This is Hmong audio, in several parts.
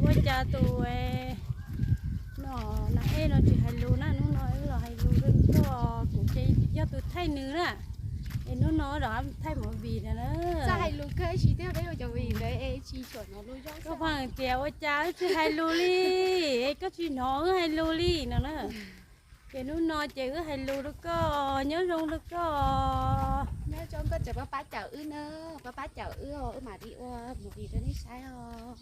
Ua cas tus no na, ej no tsis hais lus na, hnub no wb los hais lus rau koj, kuv ces yog tus thaij nws na. Es hnub no rov thaij movie na. Koj pheej tias ua cas wb tsis hais lus li, es koj tsis hnov wb hais lus li no na. Ces hnub no ces wb hais lus rau koj, nyob zoo rau koj. Nyob zoo, koj tseem pab pab cawm wb na, pab pab cawm wb, wb mam li ua movie rau nej saib os.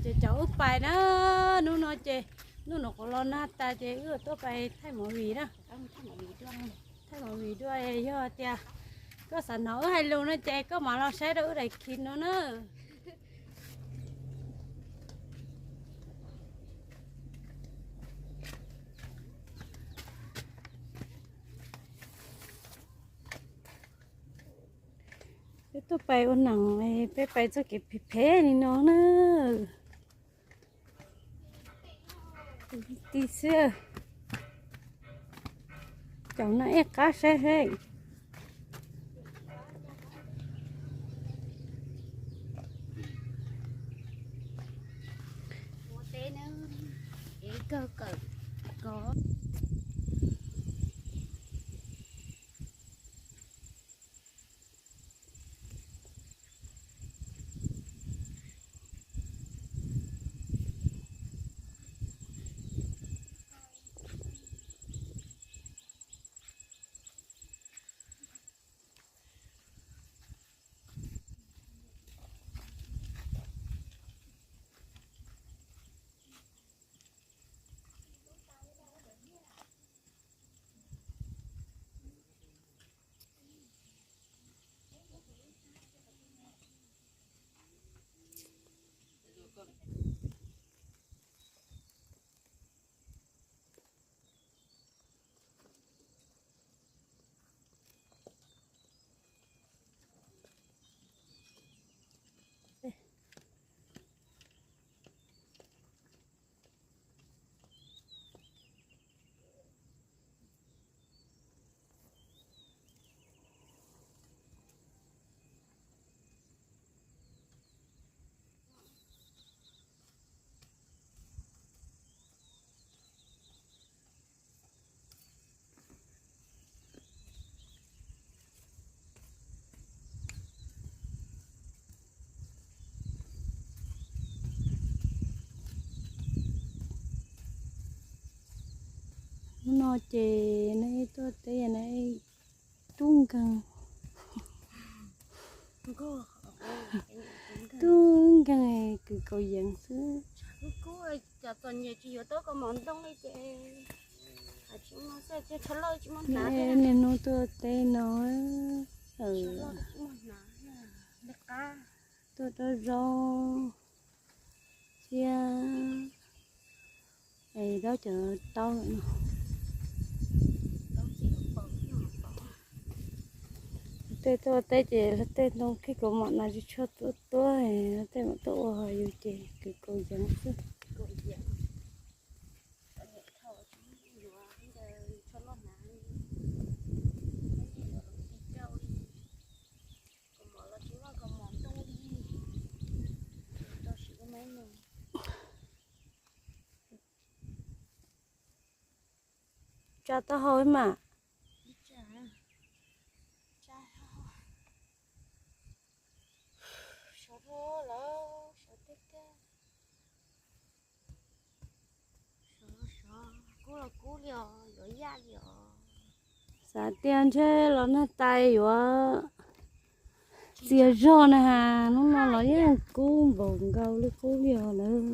Ces cov wb pais na, hnub no ces, hnub no kuv los nag tas ces wb tuaj pais thaij movie na. Thaij movie dua, yog tias koj xav hnov wb hais lus no ces koj mam los saib rau wb daim khiv no na. Peb tuaj pais ua neeg, peb pais txoj kev phem phem li no na. Ti xwb. Cov no ej qab saib seb. Hnub no ces nej tuaj teb na, tub nkeeg, tub nkeeg kws kaus yeev xwb. Niaj hnub tuaj teb no, tuaj dob zaub thiab es dob cov taub no. Tej tuaj teb ces tej ntoo khib kaus mom no tsis tshua tuaj tuaj, tej mam tuaj ua hos yus ces kws kaus yeev xwb. Tsa taub hau mas. Xav tias ntshe los nag tas yuav txias zog na has, hnub no los yeej kub npaum nkaus li qub li os lawm.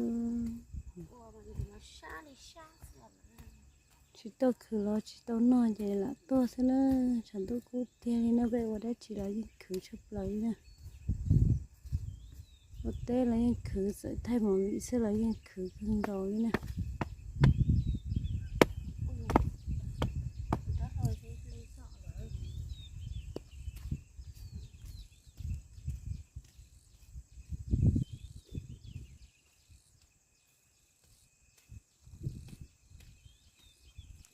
Tsis tau khwv los tsis tau noj ces lam tuaj xwb na, tshav ntuj kub tiag li no peb ua dab tsi los yeej khwv tshaj plaws li na. Ua teb los yeej khwv, txawm thaij movie xwb los yeej khwv kawg nkaus li na.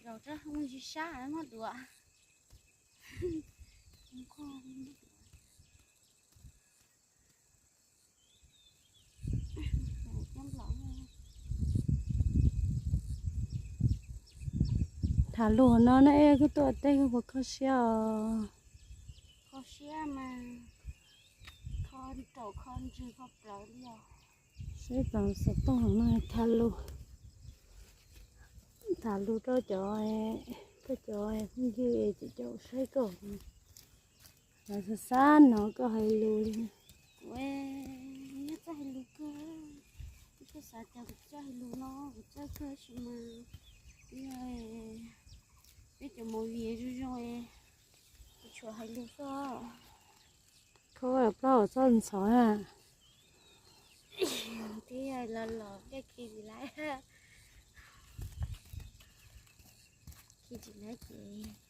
Zaum tsob hmoo tsis sab muab duav. Tham lus no na, koj tuaj teb koj puas kho siab os? Kho siab mas, kho nraum kho ntswg kho plawv li os. Saib tos xov tooj no tham lus, tham lus rau cov, koj cov phooj ywg es cov saib koj, lawv xav xav hnov koj hais lus li. Kuv nyob txawj hais lus kawg, kuv txawj xav cov kuv txawj hais lus no kuv txawj kawg sis mas, peb cov movie zoo zoo, kuv tshuav hais lus xwb. Kho plaub hau txob ntxhov na. Twb yog los los pliaj khi tsis laib, khi tsis laib ces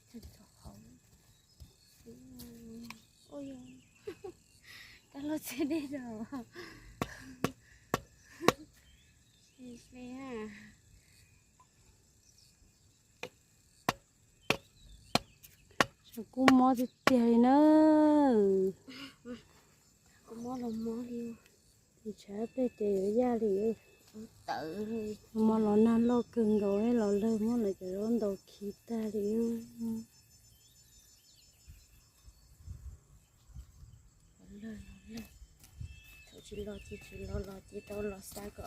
txog txog qhov. Ua yog kab loj txhiab dej los. Tshav kub mob tiag tiag li na. Kub mob los mob li. Tus tshav pliag ces yuav yaj li. Mob los nag loj kawg nkaus, los lawg muab lawv cov zaub ntaus khi tag li. Thaum tsis los ces tsis los, los ces tau los xa kom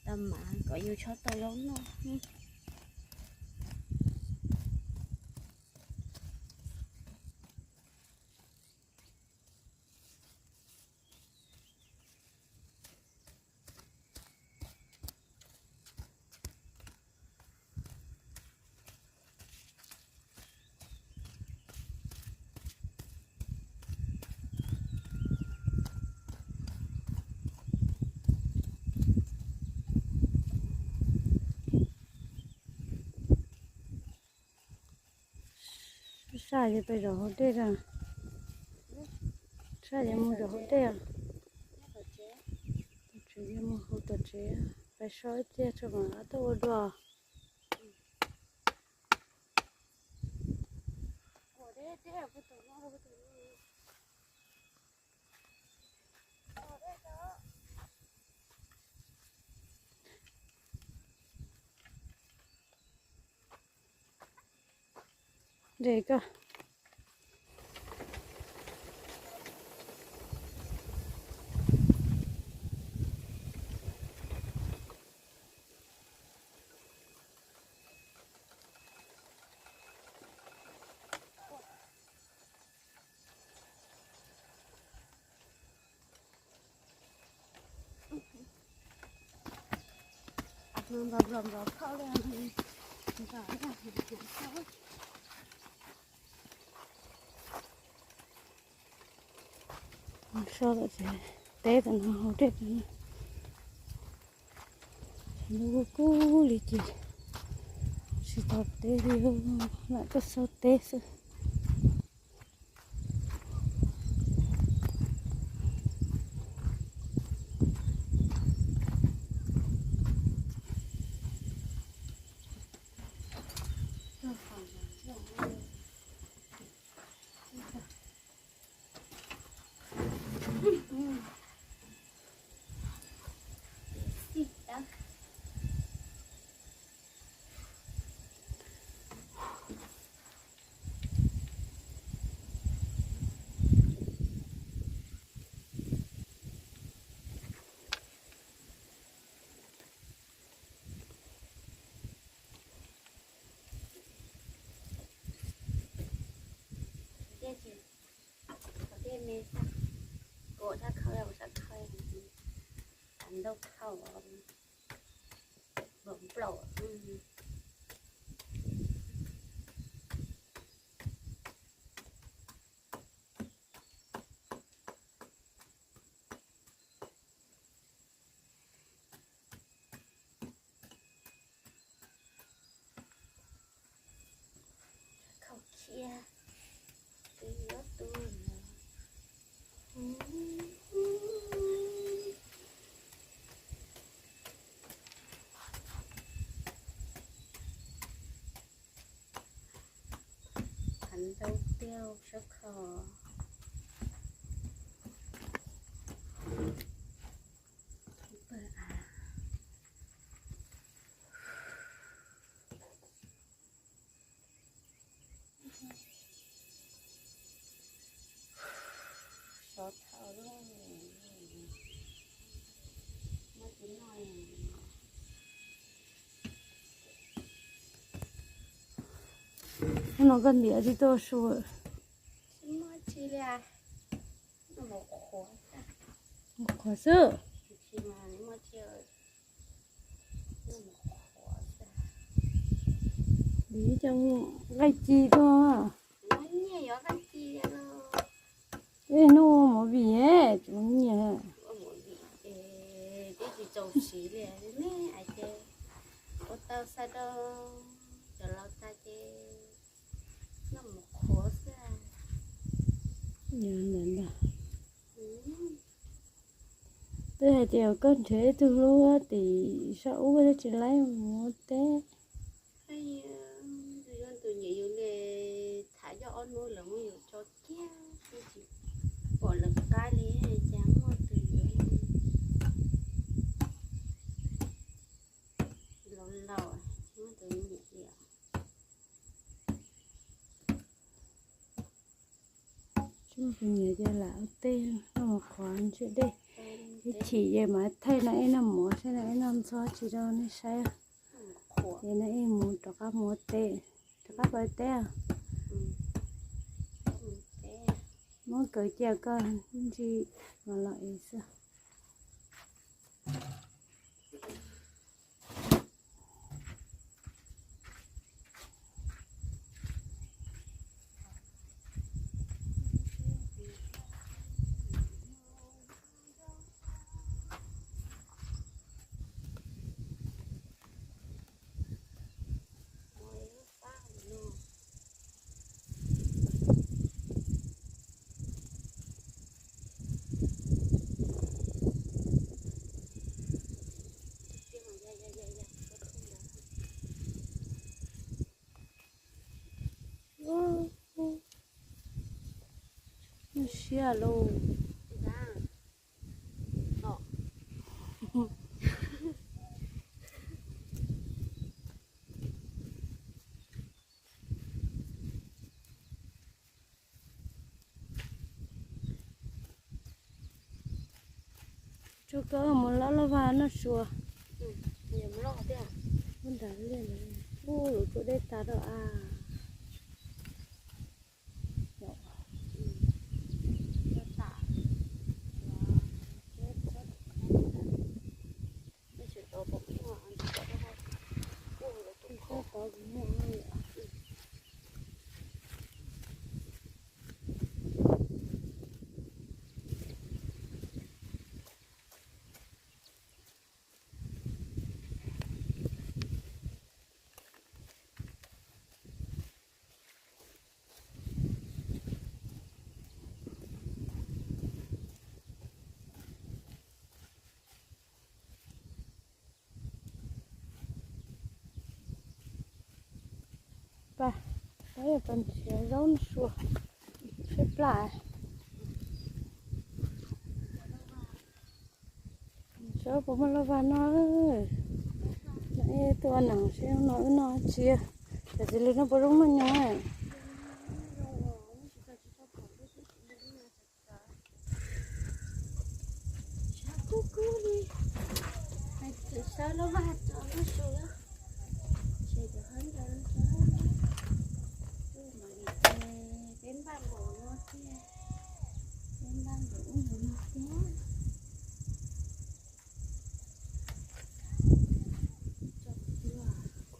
tau mam kom yus tshov tau zaub noj. Sab ces pais zov hauv dej a. Sab ces mus zov hauv dej. Tom tsev ces mus hauv tom tsev, pais so ib pliag tso mam tuaj ua dua. Dej koj. So lawm ces teb tam no hauv dej. Lub kub kub li ces tsis tau teb li, lam tuaj xauj teb xwb. Dej me, kuv sab khau, kuv sab khau, ntau khau, nplaum nplaum. Khaub khiab, twb yuav tu. Heev ntau tiag sab khau. Hnub no koj ntiav tsis tuaj su. Mus qhuav xwb. Vim cov nqaij ci tuaj. Ib hnub mus vim tsis muaj nyiaj. Ua tau xa rau cov laus tag ces noj mus qhuav xwb. Twb hais tias koj nrhiav ib tug hlub tim sab ub thiab tsis laib mus ua teb. Tus yog tus nyiam yus li, tham yog ob hnub lawm muab yus tso kiag, twb tsis pom lawv qab li, cas muaj tus yuav laus laus, tsis muaj tus nyiam li os. Tsis muaj tus nyiam ces lam ua teb, noj mus qhuav ntshe dej. Ib chim ces mam thaij no ib noj mov saib no ib noj ntxob tsis rau nej saib. Ces no ib mus rov qab mus ua teb, rov qab pais teb. Muab kaws cia koj ntsis mas los es xwb. Siab lauj. Tso koj mus lov laj vaj noj su. Ub, lub tsua dej tas rau a. Pab, pab yog pab nrhiav zaub noj su, siab plam. Saib puas muaj laj vaj noj. Tuaj ua neej seb no wb noj tsi, tam sis li no puas zoo noj nyob.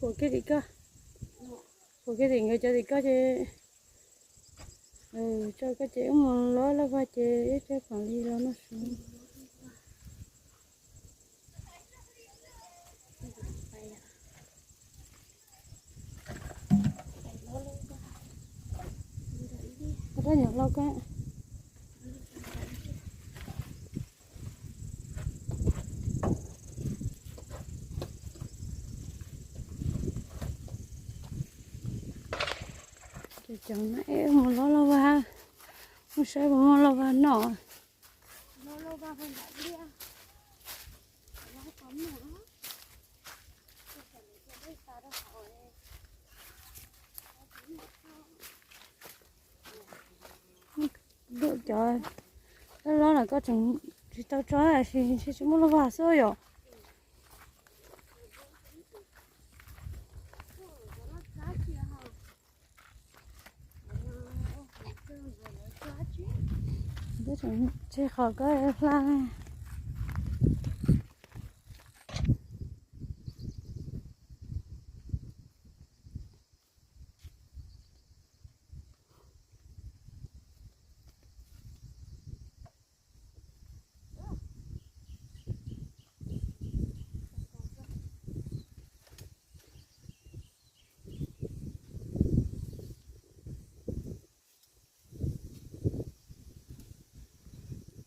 Khuam kiag tim koj, khuam kiag tim nkawd cov tim koj ces, tso koj ces wb mus lov laj vaj ces ib tsab pam li los noj su. Rab nyuam hlau koj. Cov no es mus lov laj vaj, mus saib puas muaj laj vaj noj. Cov loj loj no koj tseem tsis tau tso, tsis tsis muaj laj vaj xwb yom. Tseem tseg qhov koj hla.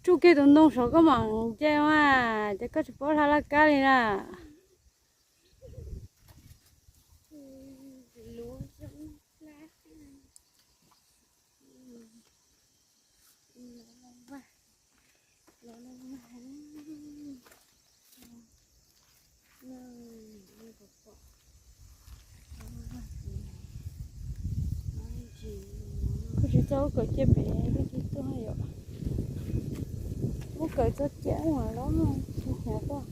Tsuj kiag tus ntoo saum koj mam nce mas, ces koj tsis paub hla laj kab li na. Koj tsis txhob kawm cia pem, koj tsis tuaj yom. Muab kawm txog ciam mas lob tsis hnyav koj.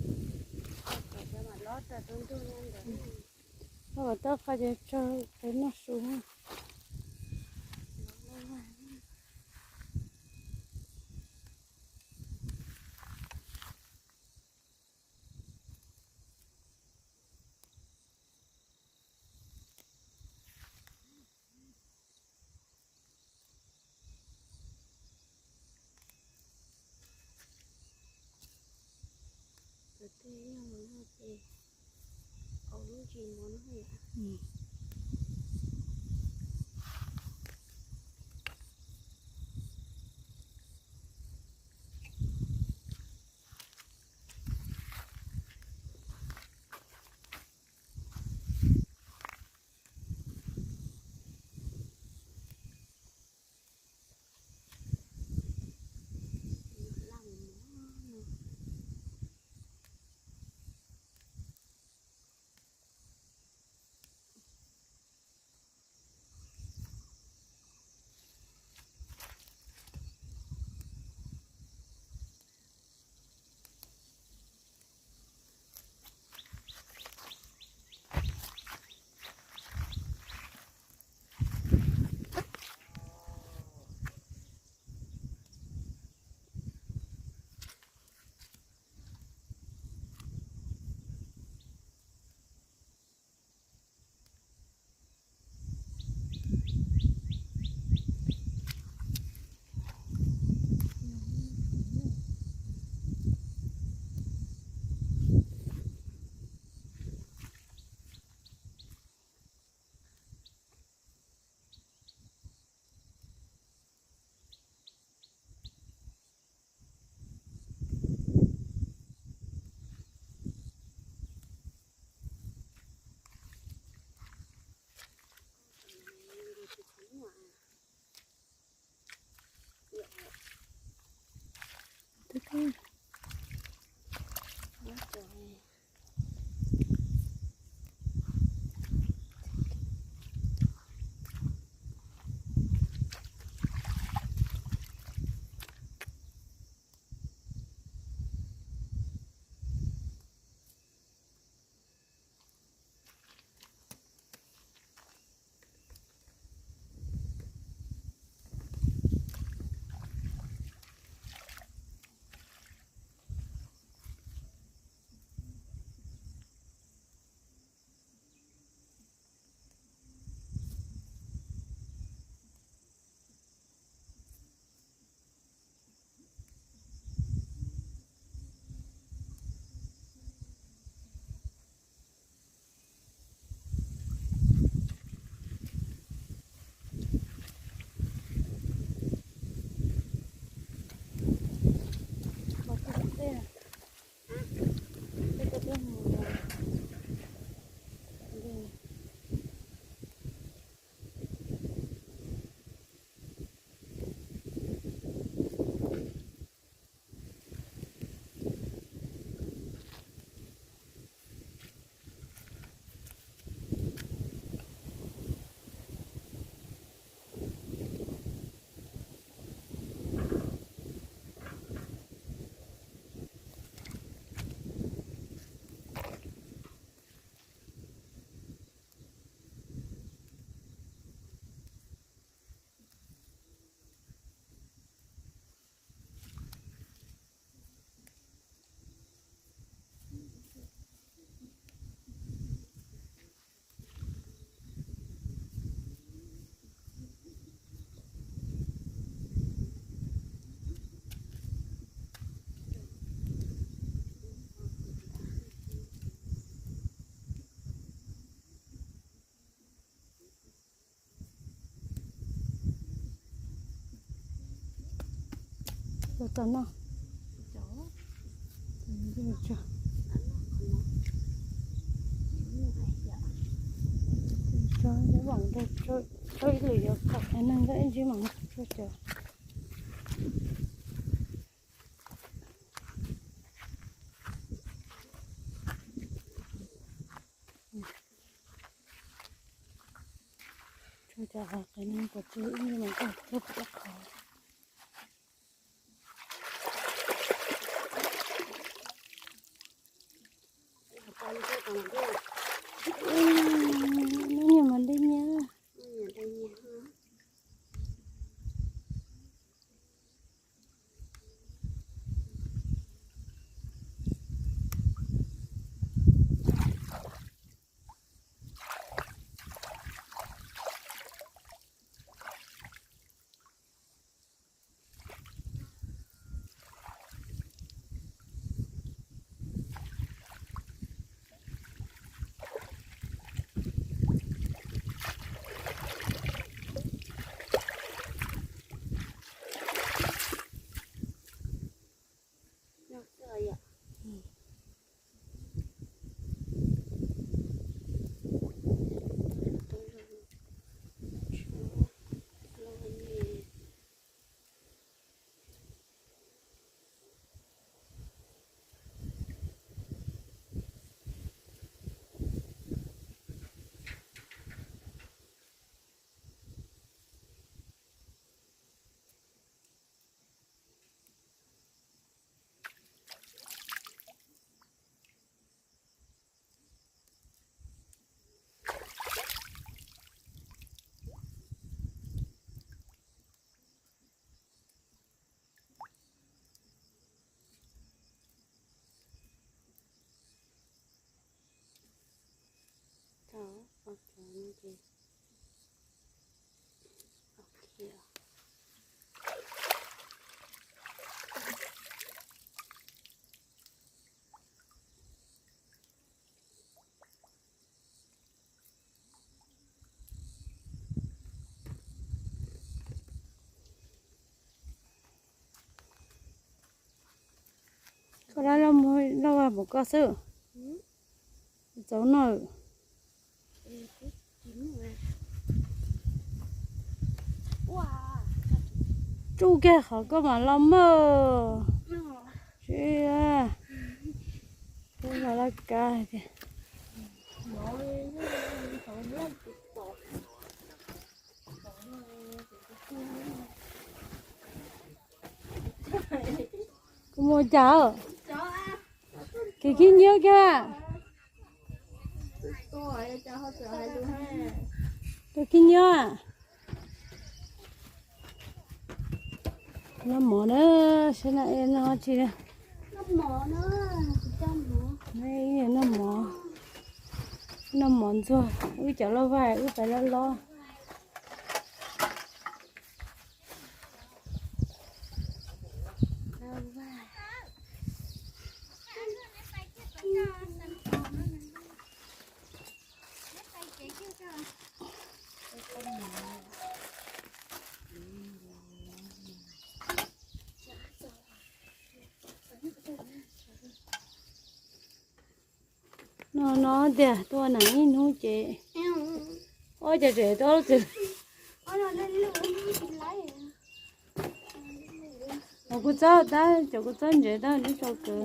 Koj kom tau qhov ces tsawg pem noj su. Cov tej yog mov noj ces au lub ntsis mov noj yom. Tau noj. Tso, tso, tso ib lwm yuav kom neeg ntsib mas tso. Tso cov qhov qis no kom tsw ib me ntsis, cog pem qhov. Noj nyias mas dej nyias. Koj dab laug muag lauj vas pom koj xwb. Txaus noj. Tsuj kiag qhov koj mam los mog. Tsis, kuv los laj kab tiag. Kuv mus cas? Kev khib nyiab kiag. Kev khib nyiab. Noj mov na, saib na, noj tsi na. Noj mov, noj mov ntxuag, wb cov lauj vaj wb pais loj loj. No no tiag, tua neeg ib hnub ces ob cov tsev tuaj txog. Cov kua txob tab, cov kua txob ntsev tab neb tso kwv.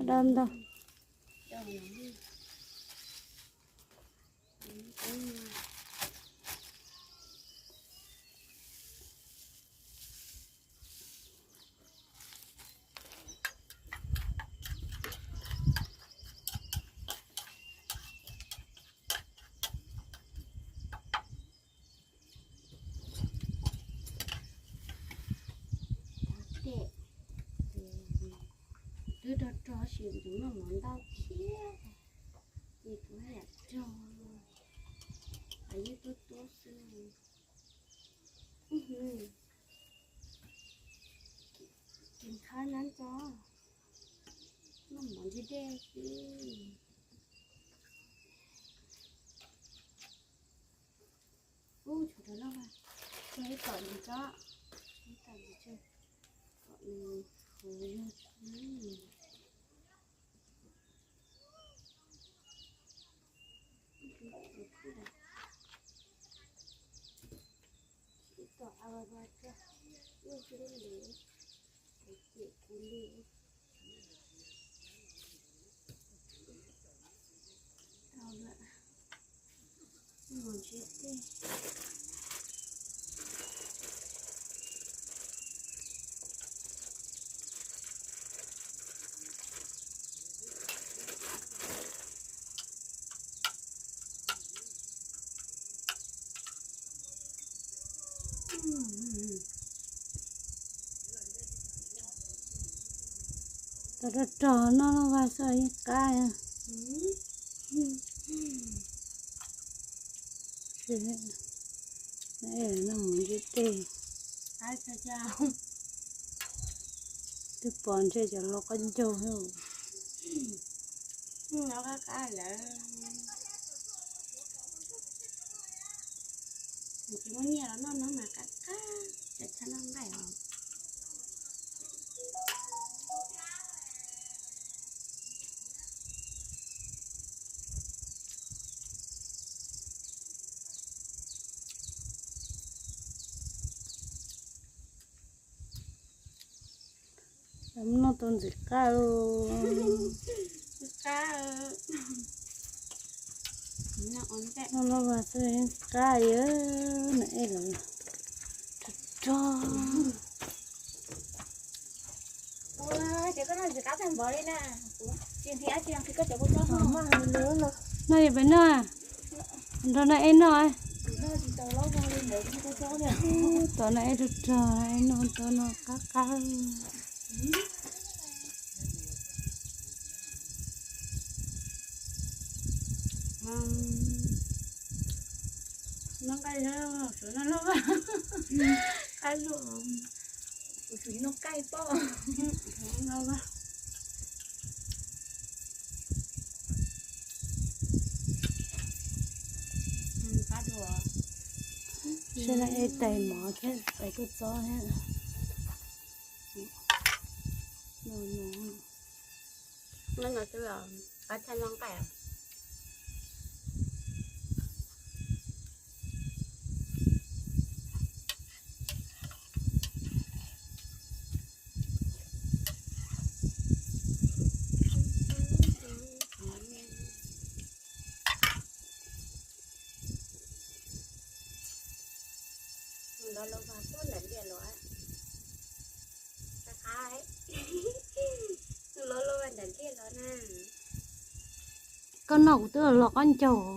Dab ntau. Twb rog rog sim tus noj mov ntau thiab, ces kuv haj yam rog, yeej tuab tuab xwb. Kis khab nab tso, noj mov ntsib dej xwb. Ub, tshuav rau loj, ib tom ntsis tso, ib tom ntsis tso, kom nws huv yog. Ib tom a va va tso, ib tsi lub ntev, cem kuv li. Tau lawm, mus ntsib dej. Tau rog rog noj loj vas xwb yeej qab. Noj mus ntsib dej. Twb pom ntshe cov los qab ncaug. Tsis muaj nyiaj los noj no mas qab qab, cov tshaj noj nqaij os. Noj tau ntxim qab. Noj loj vas xwb qab, na ej los rog rog. Noj yog peb noj, nrog na ej noj. Tom na ej rog rog, na ej noj tau no qab qab. Noj nqaij, noj loj, qab loj, kuv tsis noj nqaij pob. Saib na ej tais mov thiab tais kua txob thiab. Noj no xwb, qab tshaj noj nqaij. Ntov los vas puag ntawm liaj los, qab qab, los los vas ntawm liaj los na. Koj noj kuv twb los qab ncaug.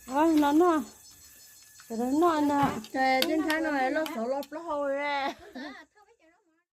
Qab, los noj, sawv daws noj ntag. Tej nthab no loj xov loj plaub hau li.